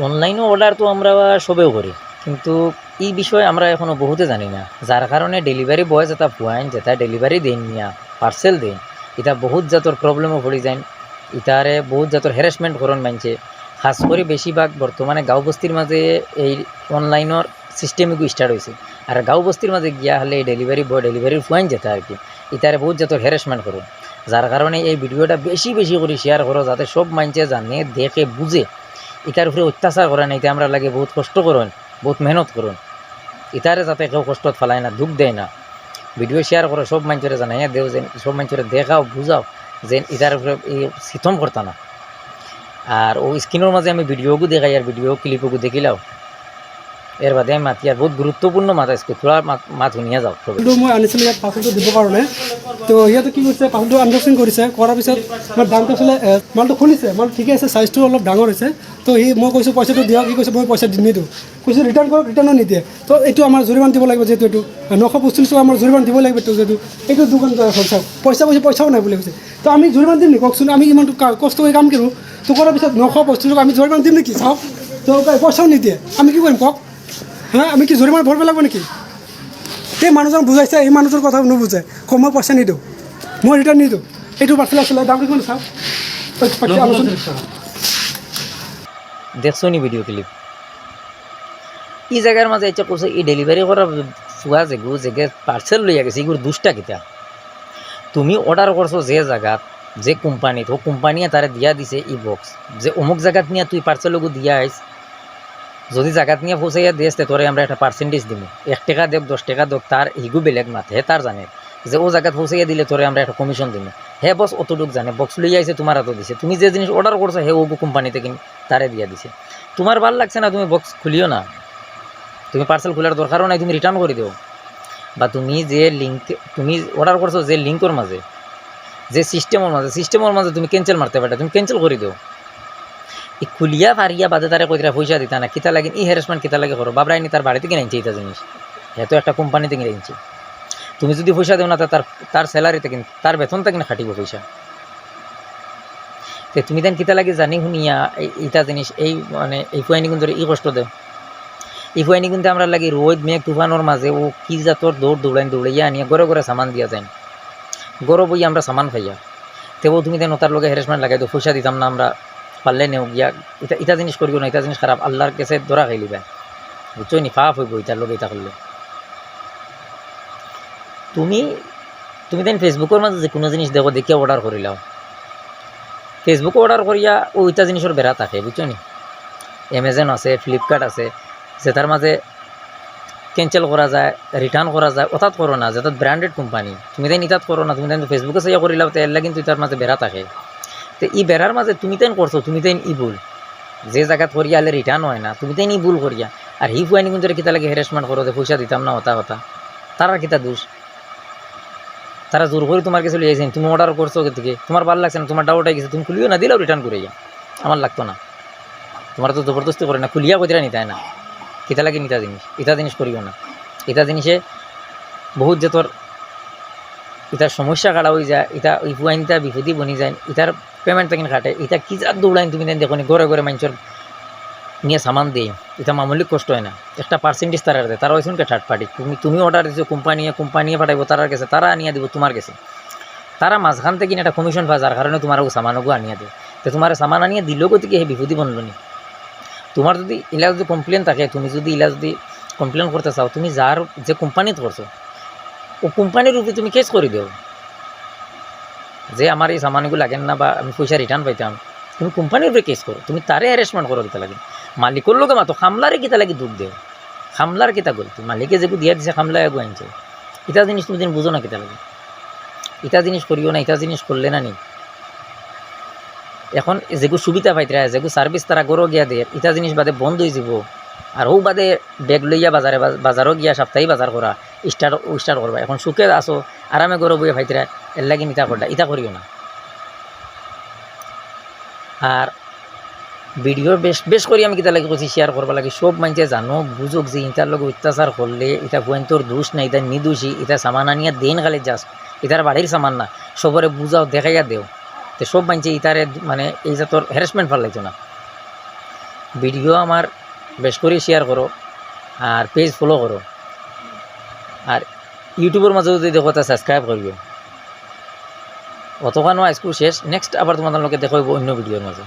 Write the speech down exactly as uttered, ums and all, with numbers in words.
অনলাইনও অর্ডার তো আমরা সবেও করি, কিন্তু ই বিষয়ে আমরা এখনো বহুতে জানি না, যার কারণে ডেলিভারি বয় যেটা পুয়াইন, যেটা ডেলিভারি দেইন নিয়া, পার্সেল দেইন, ইটা বহুত জাতর প্রবলেমও পড়ি যাইন। ইতারে বহুত জাতর হ্যারাসমেন্ট করইন মানষে। খাস করি বেশিরভাগ বর্তমানে গাঁও বস্তির মাঝে এই অনলাইনর সিস্টেম ইগু স্টার্ট অইছে। আর গাঁও বস্তির মাঝে গিয়া হারলে এই ডেলিভারি বয়, ডেলিভারির পুয়াইন যেটা আর কি, ইতারে বহুত জাতর হ্যারাসমেন্ট করইন। যার কারণে এই ভিডিওটা বেশি বেশি করি শেয়ার করো, যাতে সব মানষে জানে, দেখে, বুঝে, ইতার উপরে অত্যাচার করইন, ইতা আমরার লাগি বহুত কষ্ট করইন, বহুত মেহনত করইন। ইতারে যাতে কেউ কষ্টত ফালায় না, দুখ দেয় না। ভিডিও শেয়ার করো, সব মানষরে জানাইয়া দেও, যেন সব মানষরে দেখাও, বুঝাও, যেন ইতার উপরে এই সিতম করতা না। আর ও স্ক্রিনর মাঝে আমি ভিডিওগু দেখাই, আর ভিডিও ক্লিপগু দেখিলাও। এর বাদে আমি মাতি, আর বহুত গুরুত্বপূর্ণ মাত আইজকু, থুড়া মাত, মাত হুনিয়া যাও সবে। কিন্তু মই আনিছিলোঁ ইয়াত পাৰ্চেলটো দিবৰ কাৰণে। তো সিহঁতে কি কৰিছে, পাৰ্চেলটো আনবক্সিং কৰিছে, কৰাৰ পিছত মই দামটো আচলতে, এ, মালটো খুলিছে, মাল ঠিকে আছে, চাইজটো অলপ ডাঙৰ হৈছে। তো সি, মই কৈছোঁ পইচাটো দিয়ক, সি কৈছে মই পইচা দি নিদিওঁ, কৈছে ৰিটাৰ্ণ কৰক, ৰিটাৰ্ণো নিদিয়ে। তো এইটো আমাৰ জৰিমনা দিব লাগিব, যিহেতু এইটো নশ পঁচিছ টকা আমাৰ জৰিমনা দিব লাগিব, এইটো যিহেতু এইটো দোকান হ'ল, চাওক পইচা কৈছে, পইচাও নাই বুলি কৈছে। তো আমি জৰিমনা দিম নেকি কওকচোন? আমি ইমানটো কা-, কষ্ট কৰি কাম কৰোঁ, তো কৰাৰ পিছত নশ পঁচিছ টকা আমি জৰিমনা দিম নেকি? চাওক, তো পইচাও নিদিয়ে, আমি কি কৰিম কওক? হা, আমি কি জৰিমনা ভৰিব লাগিব নেকি? সেই মানুহজন বুজাইছে, এই মানুহটোৰ কথা নুবুজে। কয় মই পইচা নিদিওঁ, মই ৰিটাৰ্ণ নিদিওঁ। এইটো পাৰ্চেল আছিলে, দামটো কিমান চাওক। দেখছো নি ভিডিও ক্লিপ? ই জাগার মাঝে আইচ্ছা কইছে, ই ডেলিভারি করা ফুয়া যেগু, যেগে পার্সেল লইয়া গেছে, ইগুর দুষটা কিতা? তুমি অর্ডার করছো যে জাগাত, যে কোম্পানিত, ও কোম্পানিয়ে তারে দিয়া দিছে ই বক্স, যে অমুক জাগাত নিয়া তুই পার্সেল ওগু দিয়া আইস, যদি জাগাত নিয়া পৌঁছাইয়া দেস, তে তোরে আমরা একটা পার্সেন্টেজ দিমু। এক টেকা দেউক, দশ টেকা দেউক, তার হিগু বেলেগ মাত, হে তার জানে যে ও জাগাত পৌঁছাইয়া দিলে তোরে আমরা একটা কমিশন দিমু। হে বস অতটুক জানে, বক্স লইয়া আইছে, তোমার হাতো দিছে। তুমি যে জিনিস অর্ডার করছো, হে ওগু কোম্পানি থাকি তারে দিয়া দিছে। তোমার ভালা লাগছে না, তুমি বক্স খুলিও না, তুমি পার্সেল খোলার দরকারও নাই, তুমি রিটার্ন করি দেও। বা তুমি যে লিংক, তুমি অর্ডার করছো যে লিংকর মাঝে, যে সিস্টেমর মাঝে, সিস্টেমর মাঝে তুমি ক্যান্সেল মারতে পারো, তুমি ক্যান্সেল করি দেও। ই খুলিয়া ফারিয়া বাদে তারে কইতরা পয়সা দিতা না, কিতা লাগি ই হ্যারাসমেন্ট কিতা লাগি করো? বাবরাইনি তার বাড়ি থাকি আনছে ইটা জিনিস, হে তো একটা কোম্পানি থাকি আনছে। তুমি যদি পয়সা দেও না, তা তার, তার স্যালারি থাকি, তার বেতন থাকি কাটিব পয়সা। তে তুমি তাইন কিতা লাগি জানি হুনিয়া এই, ইটা জিনিস, এই মানে এই ফুয়াইনি গুনতরে ই কষ্ট দেও? ই ফুয়াইনি গুনতে আমরার লাগি রোদ, মেঘ, তুফানর মাঝে ও কি জাতর দৌড় দৌড়াইন, দৌড়াইয়া আনিয়া ঘরে ঘরে সামান দিয়া যাইন। ঘরো বইয়া আমরা সামান পাইয়া। তেও তুমি তাইন তার লগে হ্যারাসমেন্ট লাগাই দেও, পয়সা দিতাম না আমরা, পারলে নেও গিয়া, ইটা, ইটা জিনিস করিও না, ইটা জিনিস খারাপ, আল্লার গেছে ধরা খাইলিবা। বুঝছো নি? পাপ অইবো ইটার লগে ইটা করলে। তুমি, তুমি তাইন Facebook-র মাঝে যে কুনু জিনিস দেখো, দেখিয়া অর্ডার করিলাও। Facebook-ও অর্ডার করিয়া ও ইটা জিনিসর বেড়া থাকে, বুঝছো নি? Amazon আছে, Flipkart আছে, যেটার মাঝে ক্যান্সেল করা যায়, রিটার্ন করা যায়, ওটাত করো না, যেটাত ব্র্যান্ডেড কোম্পানি। তুমি তাইন ইটাত করো না, তুমি তাইন Facebook-এ চাইয়া করিলাও, তে এরলা কিন্তু ইটার মাঝে বেড়া থাকে। তে ই বেড়ার মাঝে তুমি তাইন করছো, তুমি তাইন ই ভুল। যে জাগাত করিয়া আলে রিটার্ন অয় না, তুমি তাইন ই ভুল করিয়া। আর হি ফুয়াইনি গুনতরে কিতা লাগি হ্যারাসমেন্ট করো যে পয়সা দিতাম না, ওটা কথা। তারার কিতা দোষ? তারা জোর করি তোমার গেছে লইয়া আইছইন, তুমি অর্ডার করছো গতিকে তোমার ভালা লাগছে না, তোমার ডাউট অই গেছে, তুমি খুলিও না, দিলাও রিটার্ন করি আইয়া, আমার লাগতো না। তোমার তো জবরদস্তি করে না, খুলিয়া কইতরা নিতায় না। কিতা লাগি নিতা জিনিস? ইটা জিনিস করিও না। ইটা জিনিসে বহুত জাতর ইটার সমস্যা খাড়া অই যায়, ইটা ই ফুয়াইনটা বিপদি বনি যায়, ইটার পেমেন্ট থাকি কাটে, ইটা কি জাত দৌড়াইন তুমি তাইন দেখো নি, ঘরে ঘরে মানষর নিয়া সামান দেইন, ইটা মামুলি কষ্ট অয় না, একটা পার্সেন্টেজ তারার দেয়, তারা অইছইন কে থার্ড পার্টি। তুমি, তুমি অর্ডার দিছো কোম্পানিয়ে, কোম্পানিয়ে পাঠাইবো তারার গেছে, তারা আনিয়া দিবো তোমার গেছে। তারা মাঝখান থাকি একটা কমিশন পায়, যার কারণে তোমার ও সামান ওগু আনিয়া দেয়। তে তোমার সামান আনিয়া দিল গতিকে হে বিপদি বনলো নি। তোমার যদি ইলা যদি কমপ্লেন থাকে, তুমি যদি ইলা যদি কমপ্লেন করতে চাও, তুমি যার যে কোম্পানিত করছো, ও কোম্পানির উপরে তুমি কেস করি দেও যে আমার ই সামানগু লাগের না বা আমি পয়সা রিটার্ন পাইতাম। তুমি কোম্পানির উপরে কেস করো, তুমি তারে হ্যারাসমেন্ট করো কিতা লাগি? মালিকর লগে মাতো, কামলারে কিতা লাগি দুখ দেও? কামলার কিতা গলতি? মালিকে যেগু দিয়া দিছে, কামলা এগু আনছে। ইটা জিনিস তুমি দিন বুঝো না কিতা লাগি? ইটা জিনিস করিও না, ইটা জিনিস করলে না নি। এখন যেগু সুবিধা পাইতরা, যেগু সার্ভিস তারা ঘরো গিয়া দের, ইটা জিনিস বাদে বন্ধ অই যিবো। আর হউ বাদে ব্যাগ লইয়া বাজারে, বাজ-, বাজারো গিয়া সাপ্তাহিক বাজার করা, স্টার্ট, স্টার্ট করবা। এখন সুখে আছো, আরামে ঘরো বইয়া পাইতরা, এর লাগি ইটা করলা, ইটা করিও না। আর ভিডিও বেশ, বেশ করি আমি কিতা লাগি কইছি, শেয়ার করবা লাগি, সব মানষে জানো, বুঝুক যে ইটার লগে অত্যাচার করলে, ইটা ফুয়াইন্তর দোষ না, ইটা নির্দোষী, ইটা সামান আনিয়া দেইন খালি just, ইটার বাড়ির সামান না, সবরে বুঝাও, দেখাইয়া দেও। তে সব মানষে ইতারে মানে এই জাতর হ্যারাসমেন্ট ফালাইতো না। ভিডিও আমার বেশ করি শেয়ার করো, আর পেজ ফলো করো, আর ইউটিউবর মাঝে যদি দেখো তা সাবস্ক্রাইব করিও। অতখানো আইজকু শেষ, নেক্সট আবার তোমাদের লগে দেখা অইবো অন্য ভিডিওর মাঝে।